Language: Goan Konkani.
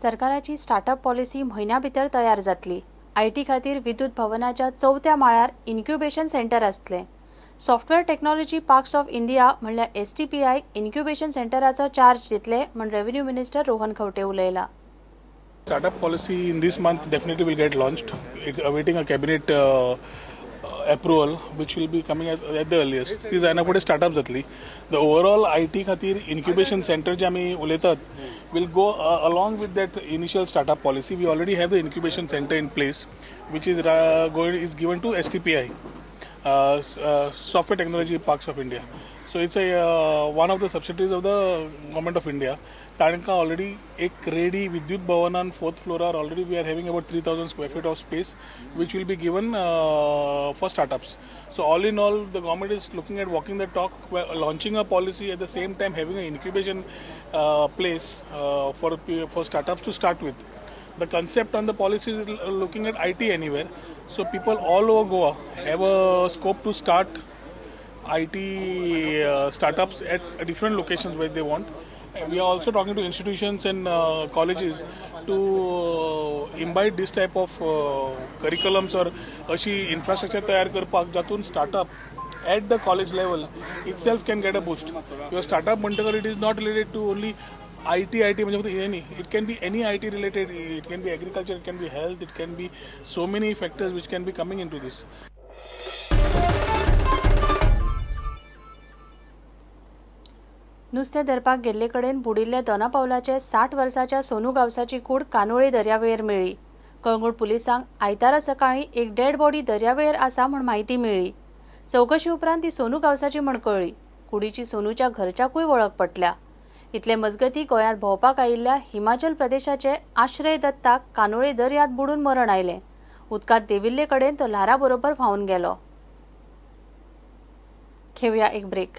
सरकाराची स्टार्टअप पॉलिसी म्हयन्या भितर तयार जातली. IT खातीर विद्युत भवनाच्या चवथ्या माळ्यार इन्क्युबेशन सेंटर आसतलें. Software technology parks of India म्हणल्यार एसटीपीआय इन्क्युबेशन सेंटराचो चार्ज दितले म्हण रेव्हेन्यू मिनिस्टर रोहन खंवटे उलयला. Startup policy in this month definitely will get launched. It's awaiting a cabinet approval, which will be coming at the earliest. ती जायना फुडें स्टार्टअप जातली. The overall IT खातीर इन्क्युबेशन सेंटर जे आमी उलयतात will go along with that initial startup policy. We already have the incubation center in place, which is is given to STPI, Software Technology Parks of India. So it's a one of the subsidiaries of the Government of India. तांकां ऑलरेडी एक रेडी विद्युत भवनान fourth फ्लोरार already we are having about 3000 square feet of space which will be given for startups. So all in all, the government is looking at walking the talk, launching a policy, at the same time having an incubation place for startups to start with. The concept on the policy is looking at IT anywhere. So people all over Goa have a scope to start IT startups at different locations where they want. We are also talking to institutions and colleges to imbibe this type of curriculums or अशी infrastructure तयार करपाक जातून startup at the college level itself can get a boost. Your startup म्हणटकर it is not related to only IT म्हणजे फक्त any, it can be any IT related, it can be agriculture, it can be health, it can be so many factors which can be coming into this. नुस्तें धरपाक गेल्ले कडेन बुडिल्ल्या दोनापावलाचे 60 वर्साच्या सोनू गांवसाची कूड कानोळे दर्यावेळेर मेळ्ळी. कळंगूट पुलिसांक आयतारा सकाळीं एक डेड बॉडी दर्यावेळेर आसा म्हूण म्हायती मेळ्ळी. चवकशी उपरांत ती सोनू गांवसाची म्हण कळ्ळी. कुडीची सोनूच्या घरच्याकूय वळख पटल्या. इतले मजगती गोंयांत भोंवपाक आयिल्ल्या हिमाचल प्रदेशाचे आश्रय दत्ताक कानोळे दर्यांत बुडून मरण आयलें. उदकांत देविल्ले कडेन तो ल्हारा बरोबर व्हांवन गेलो. घेवया एक ब्रेक.